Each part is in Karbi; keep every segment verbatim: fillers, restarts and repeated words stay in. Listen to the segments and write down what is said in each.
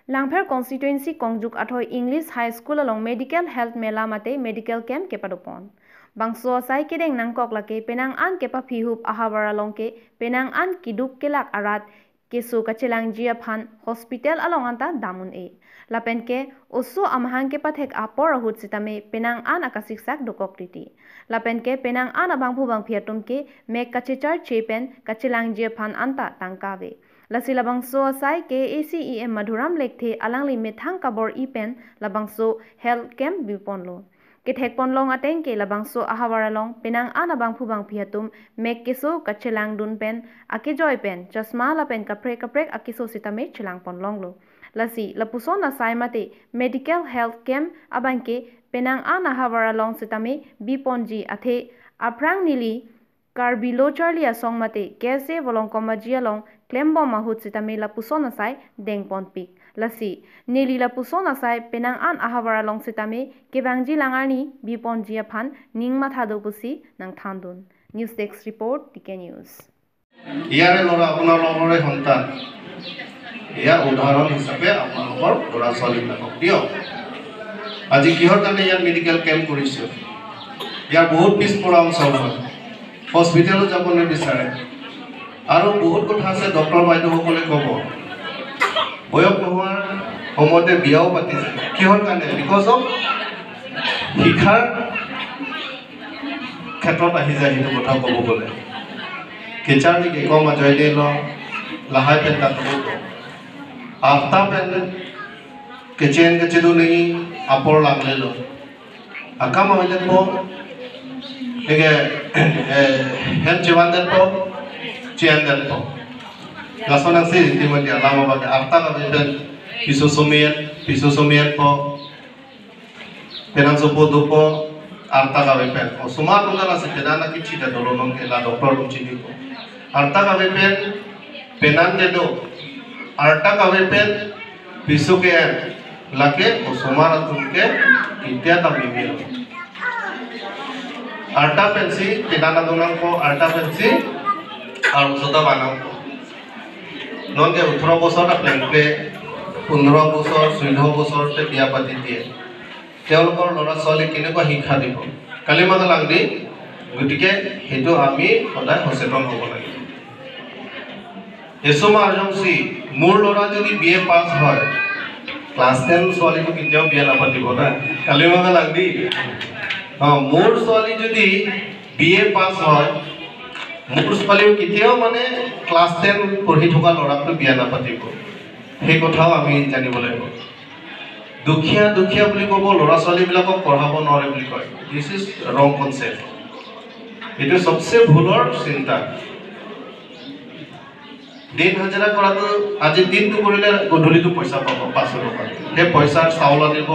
Langpher constituency Kongjuk Athoi English High School along medical health mela mate medical camp kepadopon. Bangso asai kedeng nangkok lake penang an kepaphihup ahavar along ke penang an keduk kelak arat keso kachelangji aphan hospital along anta dam un-e. Lapen ke oso amahang kepathek apor ahut sitame penang an akasiksak dokok titi. Lapen ke penang an abangphu bangphi atum ke mek kachechar che pen kachelangji aphan anta tangka ave. Lasi labangso asai K A A C E M Madhuram Lekthe alangli methang kabor-i pen labangso health camp biponlo. Kethekponlong ateng ke labangso ahavar along penang an abangphu bangphi atum mek keso kachelangdun pen akejoi pen chasma lapen kaprek kaprek akeso sitame chelangponlonglo. Lasi lapuson asai mate medical health camp abang ke penang an ahavar along sitame biponji athe aphrang neli Karbi Lo Charli Asong mate K S A Volongkom Aji along klembom ahut sitame lapuson asai dengponpik. Lasi neli lapuson asai penang an ahavar along sitame kevangji lang arni biponji aphan ning matha do pusi nangthandun. News Desk Report, T K News. ইয়াৰে ল'ৰা আপোনালোকৰে সন্তান। এয়া উদাহৰণ হিচাপে আপোনালোকৰ ল'ৰা ছোৱালীবিলাকক দিয়ক। আজি কিহৰ কাৰণে ইয়াত মেডিকেল কেম্প কৰিছো? ইয়াৰ বহুত পিছপৰা অঞ্চল হয়, হস্পিটেলো যাব নিবিচাৰে। আৰু বহুত কথা আছে, ডক্টৰ বাইদেউসকলে ক'ব। বয়স নোহোৱাৰ সময়তে বিয়াও পাতিছে। কিহৰ কাৰণে? বিকজ অফ শিক্ষাৰ ক্ষেত্ৰত আহি যায় সেইটো কথা ক'ব গ'লে। Kecharli kekom ajoine lo, lahai pen katuko. Arta pen kecheng kechedu nai apor langlelo. Akam ahoi lepo, ege, eh, hem chevan detpo, chevan detpo. Lason angsi itimati alama bagi arta kave pen piso somen, piso somen po. Penang sopo dopo, arta kave pen. Osomar atum ta lasi penang na kichi ta dolo nong ke la doctor atum chinipo. Arta kave pen, penang kedo. Arta kave pen, piso ke-en. Lake osomar atum ke, ketia ta mimil. Arta pensi, penang na donangpo, arta pensi, arloso ta vanangpo. Non ke ওঠৰ বছৰ ta plengple, পোন্ধৰ বছৰ, চৈধ্য বছৰতে বিয়া পাতি দিয়ে। তেওঁলোকৰ ল'ৰা ছোৱালীক কেনেকুৱা শিক্ষা দিব? Kalima kalang di, গতিকে সেইটো আমি সদায় সচেতন হ'ব লাগিব। Esomar jongsi, মোৰ ল'ৰা যদি বি এ পাছ হয়, ক্লাছ টেন ছোৱালীটো কেতিয়াও বিয়া নাপাতিব না। Kalima kalang di, অ, মোৰ ছোৱালী যদি বি এ পাছ হয়, মোৰ ছোৱালীও কেতিয়াও মানে ক্লাছ টেন পঢ়ি থকা ল'ৰাকটো বিয়া নাপাতিব। সেই কথাও আমি জানিব লাগিব। দুখীয়া দুখীয়া বুলি ক'ব, ল'ৰা ছোৱালীবিলাকক পঢ়াব নোৱাৰে বুলি কয়। This is wrong concept. এইটো চবচে ভুলৰ চিন্তা। দিন হাজিৰা কৰাটো, আজি দিনটো কৰিলে গধূলিটো পইচা পাব পাঁচশ টকা। সেই পইচাৰ চাউল আনিব,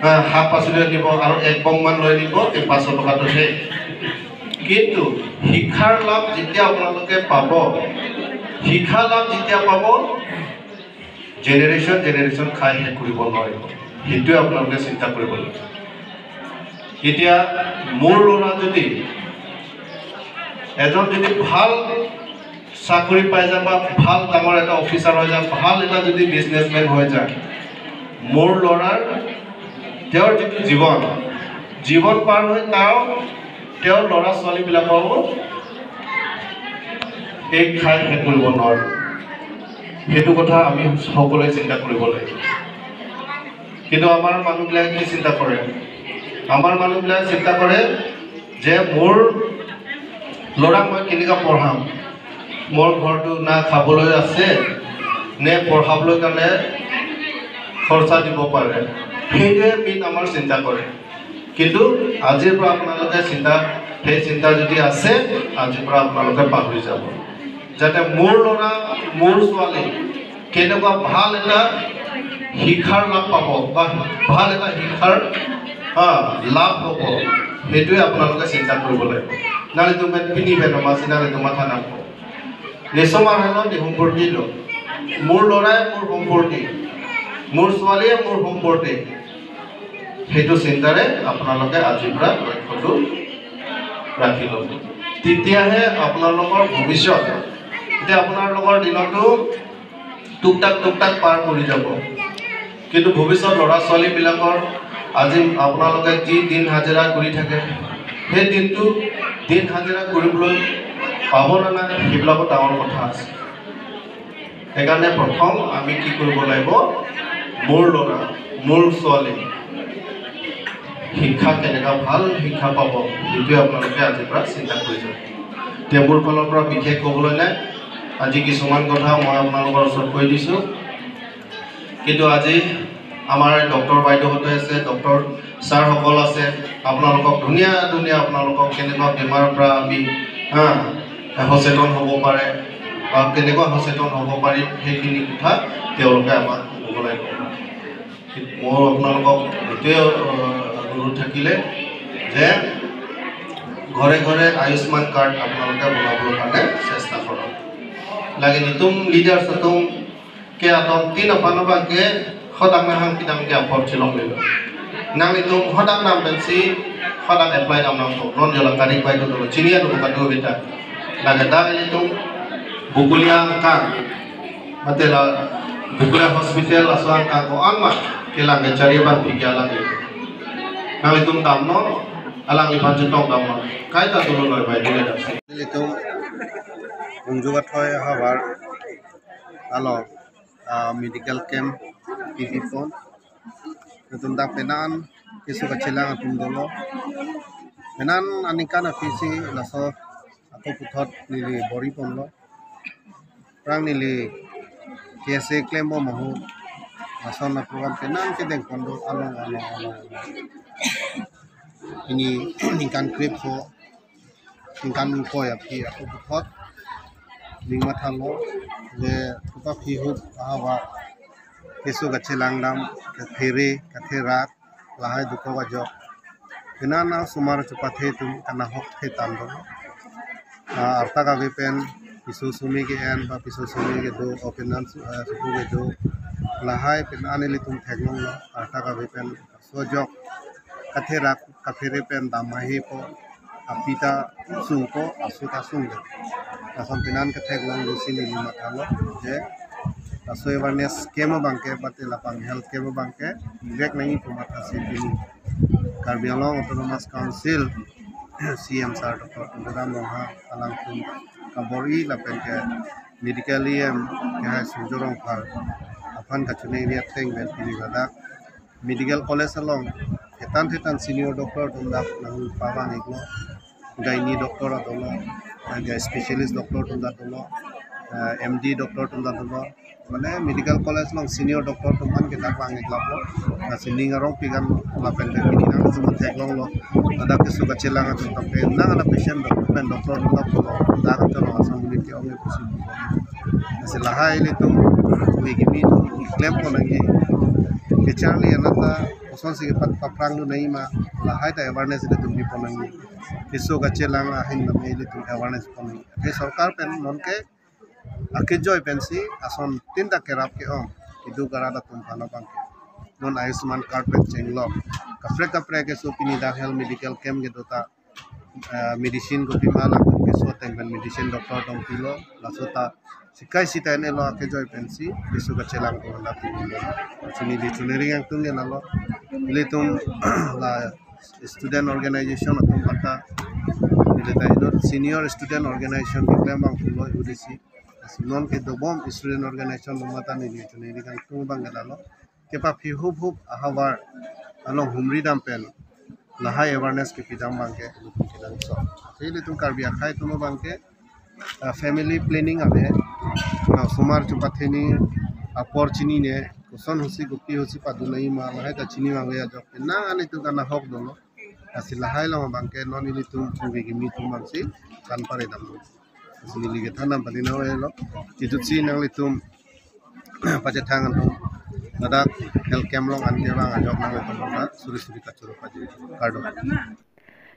আহ, শাক পাচলি আনিব আৰু এক বংমান লৈ আনিব, এই পাঁচশ টকাটো শেষ। কিন্তু শিক্ষাৰ লাভ যেতিয়া আপোনালোকে পাব, শিক্ষা লাভ যেতিয়া পাব, জেনেৰেশ্যন জেনেৰেশ্যন খাই শেষ কৰিব নোৱাৰিব। সেইটোৱে আপোনালোকে চিন্তা কৰিব লাগিব। এতিয়া মোৰ ল'ৰা যদি এজন যদি ভাল চাকৰি পাই যায় বা ভাল ডাঙৰ এটা অফিচাৰ হৈ যায়, ভাল এটা যদি বিজনেছমেন হৈ যায়, মোৰ ল'ৰাৰ, তেওঁৰ যিটো জীৱন, জীৱন পাৰ হৈ তেওঁ, তেওঁৰ ল'ৰা ছোৱালীবিলাকৰো এই খাই শেষ কৰিব নোৱাৰে। সেইটো কথা আমি সকলোৱে চিন্তা কৰিব লাগে। কিন্তু আমাৰ মানুহবিলাকে কি চিন্তা কৰে? আমাৰ মানুহবিলাকে চিন্তা কৰে যে মোৰ ল'ৰাক মই কেনেকুৱা পঢ়াম, মোৰ ঘৰটো না খাবলৈ আছে নে পঢ়াবলৈ কাৰণে খৰচা দিব পাৰে, সেইটোৱে মেইন আমাৰ চিন্তা কৰে। কিন্তু আজিৰ পৰা আপোনালোকে চিন্তা, সেই চিন্তা যদি আছে, আজিৰ পৰা আপোনালোকে পাহৰি যাব, যাতে মোৰ ল'ৰা, মোৰ ছোৱালী কেনেকুৱা ভাল এটা শিক্ষাৰ লাভ পাব বা ভাল এটা শিক্ষাৰ, হা, লাভ হ'ব, সেইটোৱে আপোনালোকে চিন্তা কৰিব লাগিব। Nangtum pen pini pen masi nangtum matha nangpo. Nisomar helo di সম্পত্তি lo. মোৰ ল'ৰাই মোৰ সম্পত্তি, মোৰ ছোৱালীয়ে মোৰ সম্পত্তি। সেইটো চিন্তাৰে আপোনালোকে আজিৰ পৰা লক্ষ্যটো ৰাখি ল'ব। তেতিয়াহে আপোনালোকৰ ভৱিষ্যত, এতিয়া আপোনালোকৰ দিনতো টুকটাক টুকটাক পাৰ কৰি যাব। কিন্তু ভৱিষ্যত ল'ৰা ছোৱালীবিলাকৰ আজি আপোনালোকে যি দিন হাজিৰা কৰি থাকে, সেই দিনটো দিন হাজিৰা কৰিবলৈ পাব নে নাই, সেইবিলাকো ডাঙৰ কথা আছে। সেইকাৰণে প্ৰথম আমি কি কৰিব লাগিব, মোৰ ল'ৰা, মোৰ ছোৱালী শিক্ষা কেনেকুৱা ভাল শিক্ষা পাব, সেইটোৱে আপোনালোকে আজিৰ পৰা চিন্তা কৰি যাওক। এতিয়া মোৰ ফালৰ পৰা বিশেষ ক'বলৈ নাই। আজি কিছুমান কথা মই আপোনালোকৰ ওচৰত কৈ দিছোঁ, কিন্তু আজি আমাৰ ডক্টৰ বাইদেউহঁতে আছে, ডক্টৰ ছাৰসকল আছে, আপোনালোকক ধুনীয়া ধুনীয়া আপোনালোকক কেনেকুৱা বেমাৰৰ পৰা আমি, হা, সচেতন হ'ব পাৰে বা কেনেকুৱা সচেতন হ'ব পাৰি, সেইখিনি কথা তেওঁলোকে আমাক ক'ব লাগিব। মোৰ আপোনালোকক এইটোৱে, আহ, অনুৰোধ থাকিলে যে ঘৰে ঘৰে আয়ুষ্মান কাৰ্ড আপোনালোকে বনাবৰ কাৰণে চেষ্টা কৰক। Lake nelitum leaders atum ke adon tin aphan abang ke hadak nahang pidam ke apor chilonglelo. Nanglitum hadak nam pensi hadak apply dam nangpo. Non jola karik bai dolo, chini adu kadu beta. Lake dak nelitum Bokolia angkang, mate la Bokolia hospital aso angkang ko-an ma kelang ke chari abang pikir lagi. Nanglitum damnon, alangliphan chetong damnon. Kaita dolo noi bai dole dam. Nelitum Ungjubat Thoi ahavar along, ah, medical camp pipipon. Nelitum dak penan keso kachelang atum dolo. Penan aningkan aphi si laso ako puthot neli bor-iponlo. Prang neli K S A klembom ahut lason a-program penan kedengpon do along along along. Pini ningkan krepho, ningkan ingkoi aphi ako puthot ning mathalo, je puthot hihup ahavar keso kachelang dam, kaphere katherak, lahai dokok ajok. Penan asomar chupathe atum kanahok the tando. Ah, arta kave pen piso sumi ke-en ba piso sumi kedo, o penan su-, ah, suku kedo. Lahai penan nelitum theklonglo, arta kave pen sojok katherak kaphere pen dam ahepo, api ta sungpo, aso ta sungdet. Lason penan ketheklonglo si neli mathalo je laso awareness camp abang ke, bate lapen health camp abang ke vek nangji pu mathasi pini Karbi Anglong Autonomous Council C M sir Doctor Tuliram Ronghang alangtum kabor-i lapen ke medical E M kehai Surjo Rongphar aphan kachiningri ateng pen pini ladak medical college along thetan thetan senior doctor atum dak nangpavang-iklo, gynae doctor dolo, eh, specialist doctor atum dak dolo, eh, M D doctor atum dak dolo. Mane medical college along senior doctor atum aphan ke dak vang-iklaplo. Lasi ning arong pigan lapen ke pini nangtum theklonglo. Ladak keso kachelang atum ta penang ana patient doctor pen doctor atum dak dolo. Dak atum asam unit ke ong-e pusi. Lasi lahai ilitum ove kimi atum klempo nangji. Kecharli anat ta kosonsi kepat paphrang do nangji ma, lahai ta awareness ilitum bipo nangji. Keso kachelang ahin name ilitum awareness po nangji. Ke sorkar pen non ke akejoi pensi ason tin ta kerap ke-ong kedo karat atum aphan abang ke. Non Ayushman card pen chenglok. Kaprek kaprek keso pini dak health medical camp kedo ta, eh, medicine kopima lapen keso ateng pen medicine doctor atum pilo, laso ta sikai sita en-elo akejoi pensi keso kachelang ko handa pilo. Chini di chuneri yang tung ya lalo. Ilitum la student organization atum aphan ta, ili ta inut senior student organization keklem abang pulo U D C. Lasi non kedobom student organization atum aphan ta neli chuneri yang tung abang ke lalo. Kepaphi hup hup ahavar along humri dam pen lahai awareness kepi dam abang ke ilitum kenangsot. Ilitum Karbi akhai atum abang ke, ah, family planning ave. Na osomar chupathe ni apor chinine, koson husi kopi husi padu nangji ma, lahai ta chini abang ave ajok. Nang ilitum kanahok dolo. Lasi lahai along abang ke non ilitum ove kimi atum abang si kan pare dam. Lasi neli kethan dam pali na elo. Chitutsi nanglitum pachethang antum ladak health camp along an kevang ajok nanglitum aphan suri suri kachoro pajir. Kardom.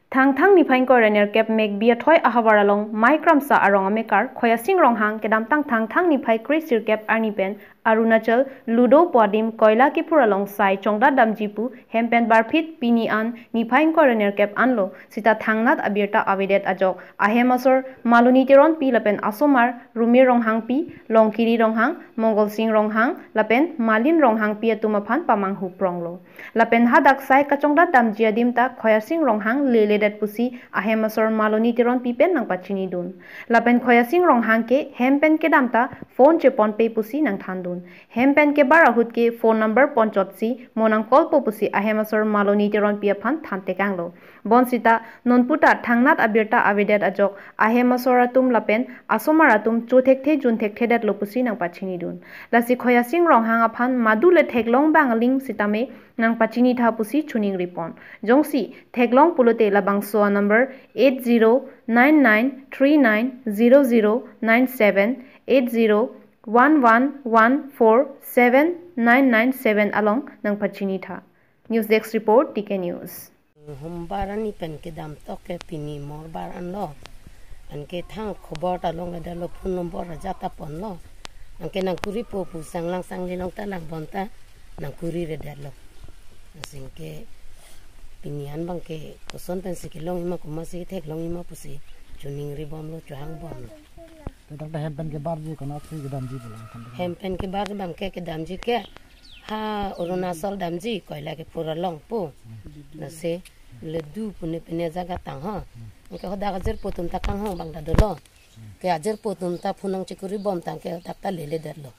Thangthang niphai ingkoi ra nerkep Mekbi Athoi ahavar along Maikramsa arong amekar Khoyasing Ronghang kedamtang Thangthang niphai kre sirkep arni pen Arunachal Ludo pu adim koila kephur along sai chongdat damji pu hem pen barphit pini an niphai ingkoi ra nerkep anlo sita thangnat abirta avedet ajok ahem asor Maloni Teronpi lapen asomar Rumir Ronghangpi, Longkiri Ronghang, Mongolsing Ronghang lapen Malin Ronghangpi atum aphan pamanghu pronglo. Lapen hadak sai kachongdat damji adim ta Khoyasing Ronghang leledet pusi ahem asor Maloni Teronpi pen nangpachinidun. Lapen Khoyasing Ronghang ke hem pen kedam ta phone cheponpe pusi nangthandun. Hem pen kebar ahut ke phone number ponchotsi mo nangkolpo pusi ahem asor Maloni Teronpi aphan thantekanglo. Bonsita nonputa thangnat abirta avedet ajok ahem asor atum lapen asomar atum chothekthe junthekthedetlo pusi nangpachinidun. Lasi Khoyasing Ronghang aphan madule theklong bang aling sitame nangpachinitha pusi chuning ripon. Jongsi theklong pulote labangso a number eight zero nine nine three nine zero zero nine seven, eight zero one one one four seven nine nine seven along nangpachinitha. News Desk Report, T K News. Hombar ani pen kedam tok ke pini morbar anlo. Anke thang khobor ta longledetlo, phone number ajat ta ponlo. Anke nangkuripo pu sanglang sangli along ta lang bonta nangkuriredetlo. Asing ke pini an bang ke koson pensi kelong ima komatsi theklong ima pusi chuning ribomlo, chuhang bomlo. Te tangte hem pen kebarji konatsi kedamji pulo tangte. Hem pen kebar bang ke kedamji ke ha Arunachal damji koila kephur along pu. Lasi Ludo pu ne pine jaga tang ho. Anke hadak ajirpo atum ta kanghon bang ta dolo. Ke ajirpo atum ta phone nangchekuribom tangte hadak ta leledetlo.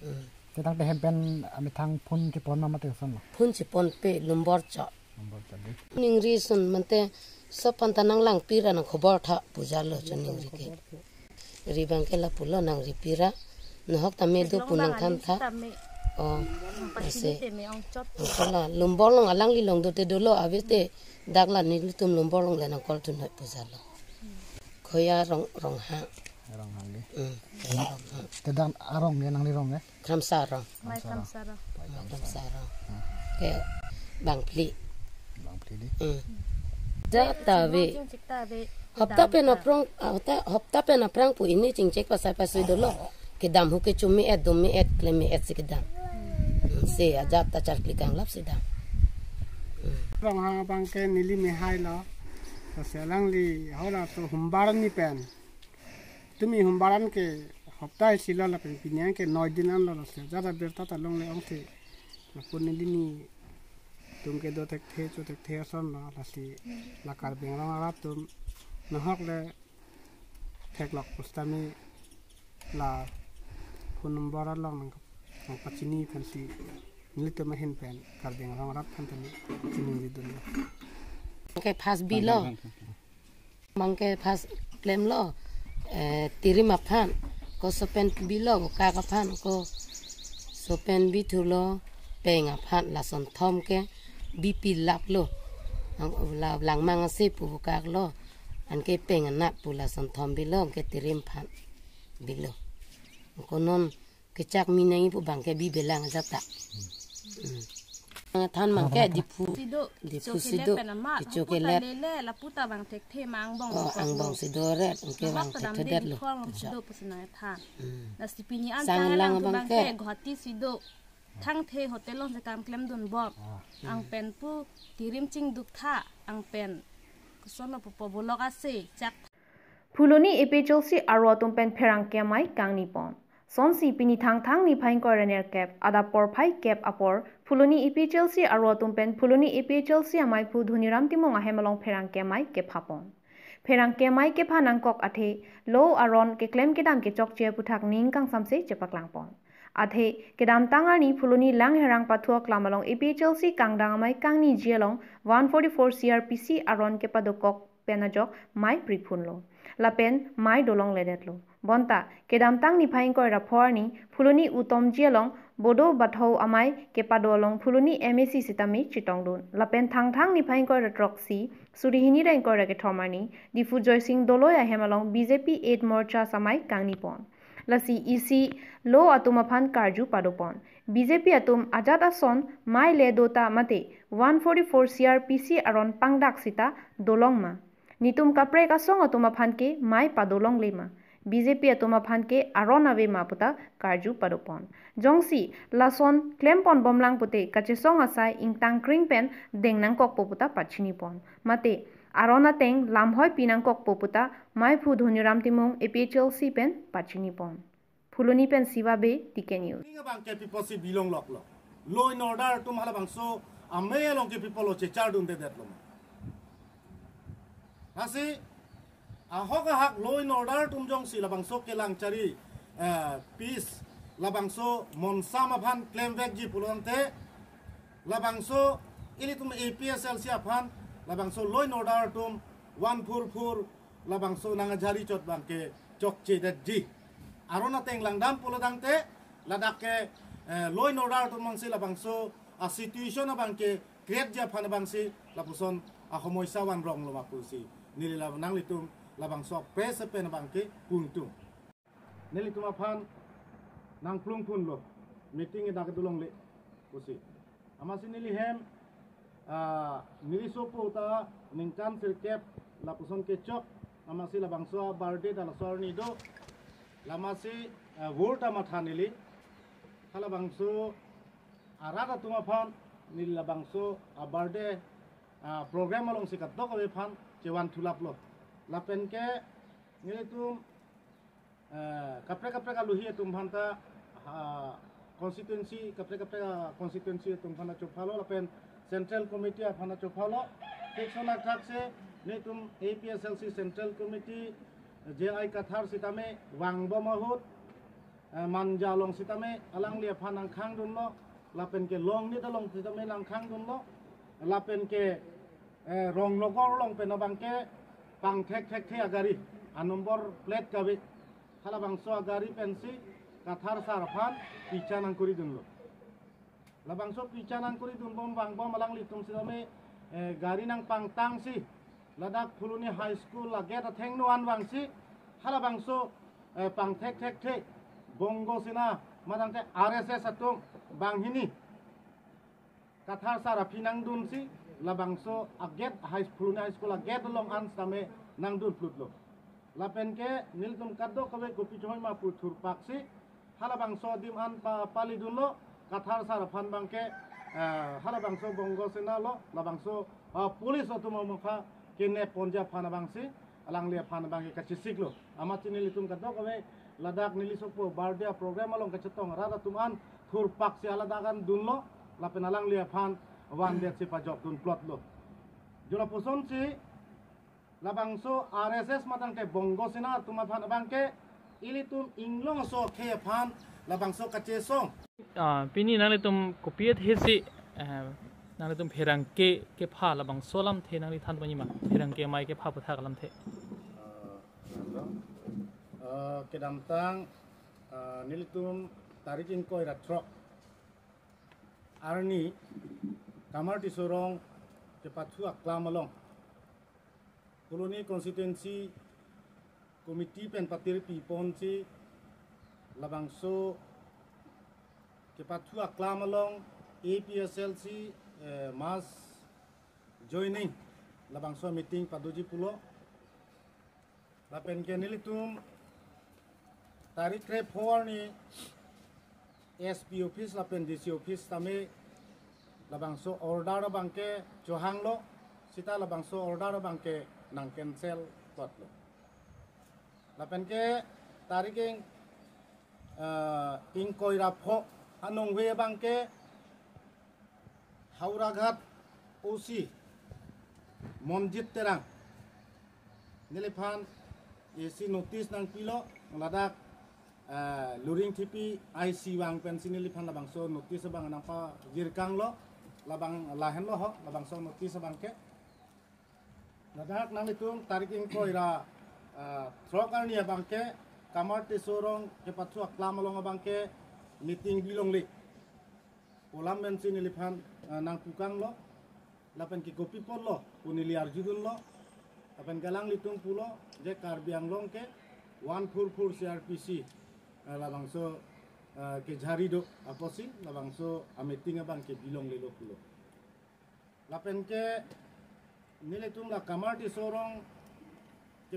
Hmm. Te tangte hem pen amethang phone chepon ma mate kosonlo? Phone cheponpe, number cho. Number cho de. Ningri sun mante sop aphan ta nanglangpira nangkhobor tha pu jalo choningri ke. Ri bang ke lapulo nangripira. Nahok tame do pu nangthan tha. Oh, ase. Angkola number along alangli along dote dolo, avete dak la nelitum number along le nangcall thunoi pu jalo. Khoya Rong, Ronghang. Ronghang ke. Hmm, Khoya Ronghang. Te dak arong ke, nangli rong ke? Kramsa Rong. Mai Kramsa Rong. Kramsa Rong. Ke bangphli. Bangphli di. Hmm. Jat ta ave. Hopta pen aphrang, hopta, hopta pen aphrang pu ini chingchek pasai pasui dolo. Kedam hu ke chumi et, dumi et, klemi et si kedam. Hmm, si ajat ta charkli kanglap si dam. Hmm. Ronghang abang ke neli mehai lo. Lasi alangli hora to hombar ani pen. Tumi hombar an ke hopta isi lo lapen pini an ke noi din anlo, lasi ajat abirta ta longle ongsi. Lapu neli nitum ke dothekthe chothekthe asonlo, lasi la Karbi Anglong arat atum nahok le theklok pusitame la phone number along nang, nangpachini aphansi nelitum ahin pen Karbi Anglong arat aphan tame chiningjidunlo. Ke first bilo. Bang ke first klemlo, eh, Tirim aphan, ko sopen bilo, ko kak aphan, ko sopen bithulo, Peng aphan, lason thom ke bipilaplo. Ang, la, Langmang ase pu ko kak lo, anke Peng anat pu lason thom bilo, anke Tirim aphan bilo. Ko non kechak mi nangji pu bang ke bibelang ajat ta. Hmm. Than bang ke Diphu. Sido, Diphu kecho sido, kelet pen amat. Kecho kelet. Lele, lapu ta bang thekthe ma angbong. Oh, angbong sido ret, anke bang thekthedetlo. Sido pusi nangthan. Hmm. Lasi pini an sang lang bang ke Guwahati sido. Thangthe hotel along si kam klemdunbom. Ah. Ang pen pu Tirim chingduktha, ang pen kosonlo pupo bolok ase, chak. Phuloni A P H L C aro atum pen pherangke amei kangnipon. Sonsi pini Thangthang niphai ingkoi ra nerkep, adap porphai kep apor, Phuloni A P H L C aro atum pen Phuloni A P H L C ameiphu Dhoniram Timung ahem along pherangke amei kephapon. Pherangke amei kepha nangkok athe, lo aron keklem kedam kechokche aphuthak ning kangsamse chepaklangpon. Athe, kedamtang arni Phuloni Langherang Pathu Aklam along A P H L C kangdang amei kangniji along one forty-four C R P C aron kepadokok pen ajok mei priphunlo. Lapen mei dolongledetlo. Bonta, kedamtang niphai ingkoi ra pho arni, Phuloni Utomji along, Bodo Bathou amei kepado along Phuloni M A C sitame chetongdun. Lapen Thangthang niphai ingkoi ra throksi, suri hini ra ingkoi ra kethom arni, Diphu Joysing Doloi ahem along B J P eight Morcha amei kangnipon. Lasi isi lo atum aphan karju padopon. B J P atum ajat ason mei le dota mate one forty-four C R P C aron pangdak sita dolong ma. Netum kaprek asong atum aphan ke mei padolongle ma. B J P atum aphan ke aron ave ma puta karju padopon. Jongsi lason klempon bomlang pute kachesong asai ingtang kring pen deng nangkokpo puta pachinipon. Mate aron ateng lamhoi pinangkokpo puta maiphu Dhoniram Timung A P H L C pen pachinipon. Phuloni pen Siva Bey, T K News. Ning abang ke piposi bilong loklo. Law and order atum halabangso amei along ke pipolo chechar dundedetlo. Lasi ahok ahak law and order atum jongsi labangso kelang chari, eh, peace, labangso monsam aphan klemvekji pulotangte, labangso ilitum A P H L C aphan labangso law and order atum one four four labangso nangajari chot abang ke chokchedetji. Aron ateng langdam pulotangte ladak ke, eh, law and order atum abangsi labangso a situation abang ke create ji aphan abangsi lapuson a homoisa van ronglo ma pusi neli la nanglitum labangso press pen abang ke pungtung. Nelitum aphan nangplung phunlo, meeting dak dulongle pusi. Amatsi neli hem, ah, neli sopo ta ningkan sirkep lapuson kechok, amatsi labangso birthday ta laso arni do, lamatsi, ah, word ta matha neli, halabangso arat atum aphan neli labangso a birthday, ah, program alongsi kadokave aphan chevan thulaplo. Lapen ke nelitum, eh, kaprek kaprek aluhi atum aphanta, ah, constituency, kaprek kaprek, ah, constituency atum aphanta chophalo lapen Central Committee aphanta chophalo. Thik sona thak se nelitum A P H L C Central Committee J I Kathar sitame vangbom ahut, eh, Manja along sitame alangli aphan nangkhangdunlo, lapen ke Longnit along sitame nangkhangdunlo, lapen ke, eh, Rongnogor along pen abang ke pangthek thekthe agari, a number plate kave, halabangso agari pensi Kathar sar aphan picha nangkuridunlo. Labangso picha nangkuridunbom vangbom alanglitum sitame, eh, gari nangpangtangsi ladak Phuloni High School a gate athengno an vangsi halabangso, eh, pangthek thekthe Bongo Sena madangte R S S atum banghini Kathar sar aphi nangdunsi labangso a gate high, Phuloni High School a gate along an sitame nangdun plutlo. Lapen ke nelitum kadokave kopi choi ma pu thurpaksi halabangso adim an pa, palidunlo, Kathar sar aphan abang ke, eh, halabangso Bongo Sena lo, labangso, ah, police atum amokha kenep ponji aphan abangsi alangli aphan abang ke kachisiklo. Amatsi nelitum kadokave ladak neli sopo birthday program along kachetong arat atum an thurpaksi haladak an dunlo, lapen alangli aphan vandetsi pajokdun plotlo. Jo lapusonsi labangso R S S madangte Bongo Sena atum aphan abang ke ilitum inglong aso akhei aphan labangso kachesong. Ah, pini nanglitum kopi athesi, eh, nanglitum pherangke kepha labangso alamthe nangli than panyima, pherangke amei kepha aputhak alamthe. Ah, ah, kedamtang, ah, nelitum tarik ingkoi ra throk arni Kamar Tisso Rong kepathu aklam along Phuloni Constituency Committee pen patirpi ponsi labangso kepathu aklam along A P H L C, eh, mass joining labangso meeting padoji pulo. Lapen ke nelitum tarik krepho arni S P office lapen D C office tame labangso order abang ke chohanglo, sita labangso order abang ke nang cancel plotlo. Lapen ke tarik ing, eh, ingkoi ra pho anong hue abang ke Howraghat O C Monjit Terang neliphan isi notice nangpilo, ladak, eh, Luring Thepi I C vang pensi neliphan labangso notice abang nangpajirkanglo, labang lahenlo ho labangso notice abang ke. Ladak nanglitum tarik ingkoi ra, eh, throk arni abang ke Kamar Tisso Rong kepathu aklam along abang ke meeting bilongle pu alam pensi neliphan, eh, nangpukanglo, lapen ke kopi apotlo pu neli arjudunlo, lapen ke alanglitum pulo je Karbi Anglong ke one four four C R P C, eh, labangso, eh, kejari do apotsi labangso a meeting abang ke bilonglelo pulo. Lapen ke nelitum la Kamar Tisso Rong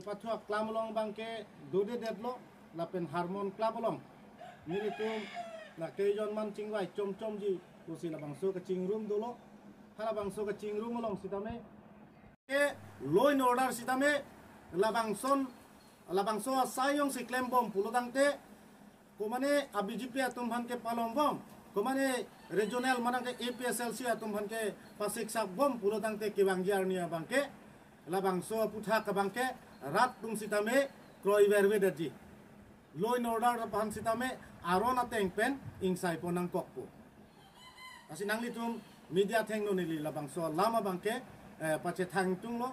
Pathu aklam along abangke dodedetlo, lapen Harmon Club along nelitum na keijon man chingvai chomchomji pusi labangso kachingrum dolo. Halabangso kachingrum along sitame ke law and order sitame labangson, labangso asai jongsi klembom pulo tangte, komane a-B J P atum aphan kepalombom, komane regional manang ke A P H L C atum aphan kepasiksak bom pulo tangte kevangji arni abangke labangso aputhak abangke rat atum sitame kroivervedetji. Law and order aphan sitame aron ateng pen ingsaipon nangkokpo. Lasi nanglitum media athengno neli labangso alam abangke, eh, pachethang tunglo.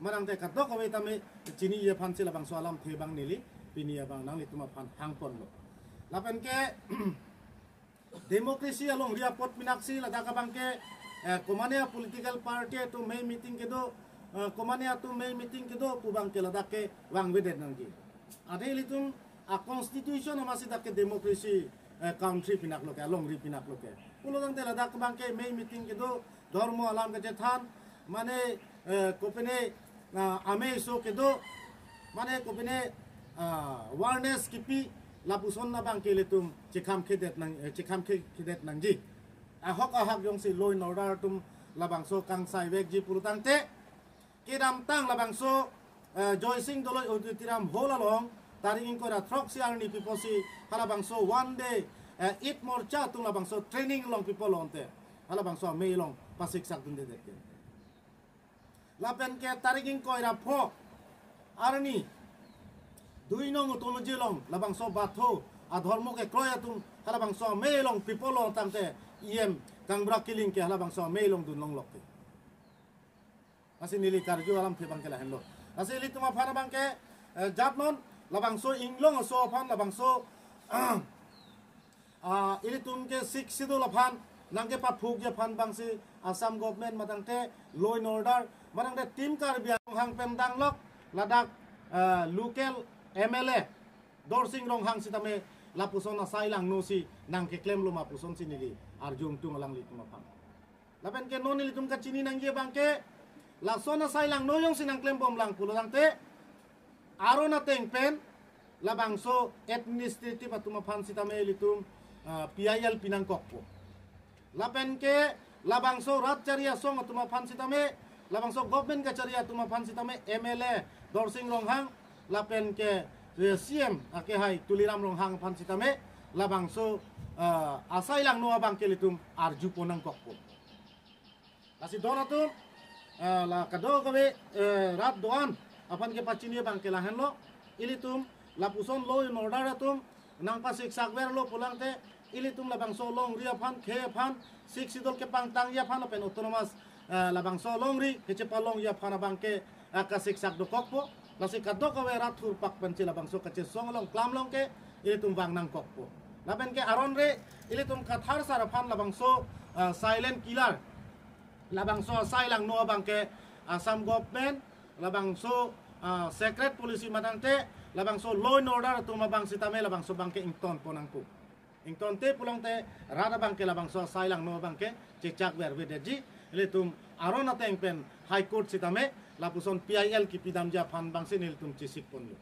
Manang te kadokave tame chiniji aphansi labangso alamthe abang neli pini abang nanglitum aphan hangponlo. Lapen ke democracy alongri apot pinaksi ladak abangke, eh, komane a-political party atum amei meeting kedo, eh, komane atum amei meeting kedo pu abangke ladak kevangvedet nangji. Ade ilitum a-constitution amatsi dak ke democracy, eh, country pinaklo ke, alongri pinaklo ke. Pulo tangte ladak abangke amei meeting kedo, dhormo alam kachethan, mane, eh, kopine, ah, amei aso kedo, mane kopine, ah, awareness kipi, lapuson abangke ilitum chekhamkhedet nang, eh, chekhamkhedet nangji. Ahok ahak jongsi law and order atum labangso kangsaivekji pulo tangte, kedamtang labangso, eh, Joysing Doloi Auditorium Hall along tarik ingkoi ra throksi arni piposi halabangso one day, eh, Eid Morcha atum labangso training along pipo lonte halabangso amei along pasiksak dundedet ke. Lapen ke tarik ingkoi ra pho arni Duinong Autology along labangso Batho adhormo kekroi atum halabangso amei along pipo lo tangte E M Kangbura Killing ke halabangso amei along dunlonglok ke. Lasi neli karju alamthe abangke lahenlo. Lasi ilitum aphan abangke, eh, jatnon labangso inglong aso aphan labangso, ah, ilitum ke Sixth Schedule aphan nangkepaphukji aphan abangsi Assam government matangte law and order matangte Team Karbi Anglong hang pen danglok ladak, eh, local M L A Dorsing Ronghang sitame lapuson asai langno si nangkeklemlo ma pusonsi neli arjung tung alanglitum aphan. Lapen ke non ilitum kachini nangji abangke lason asai langno jongsi nangklembomlang pulo tangte aron ateng pen labangso administrative atum aphan sitame ilitum, ah, P I L pinangkokpo. Lapen ke labangso rat chari asong atum aphan sitame, labangso government kachari atum aphan sitame M L A Dorsing Ronghang, lapen ke, eh, C M akehai Tuliram Ronghang aphan sitame labangso, ah, asai langno abangke ilitum arjupon nangkokpo. Lasi don atum, eh, la kadokave, eh, rat do-an aphan kepachini abangke lahenlo, ilitum lapuson law and order atum nangpasiksak verlo pulo tangte ilitum labangso alongri aphan, khei aphan, Sixth Schedule kepangtangji aphan lapen autonomous, eh, labangso alongri kechepalongji aphan abangke, eh, kasiksak dokokpo. Lasi kadokave rat thurpak pensi labangso kachesong along klam along ke ilitum vang nangkokpo. Lapen ke aron re ilitum Kathar sar aphan labangso, ah, silent killer, labangso asai langno abangke Assam government, labangso, ah, secret policy matangte labangso law and order atum abang sitame labangso abangke ingtonpon nangpo. Ingtonte pulo tangte rat abangke labangso asai langno abangke chechak vervedetji. Ilitum aron ateng pen High Court sitame lapuson P I L kipidamji aphan abangsi nelitum chesikponlo.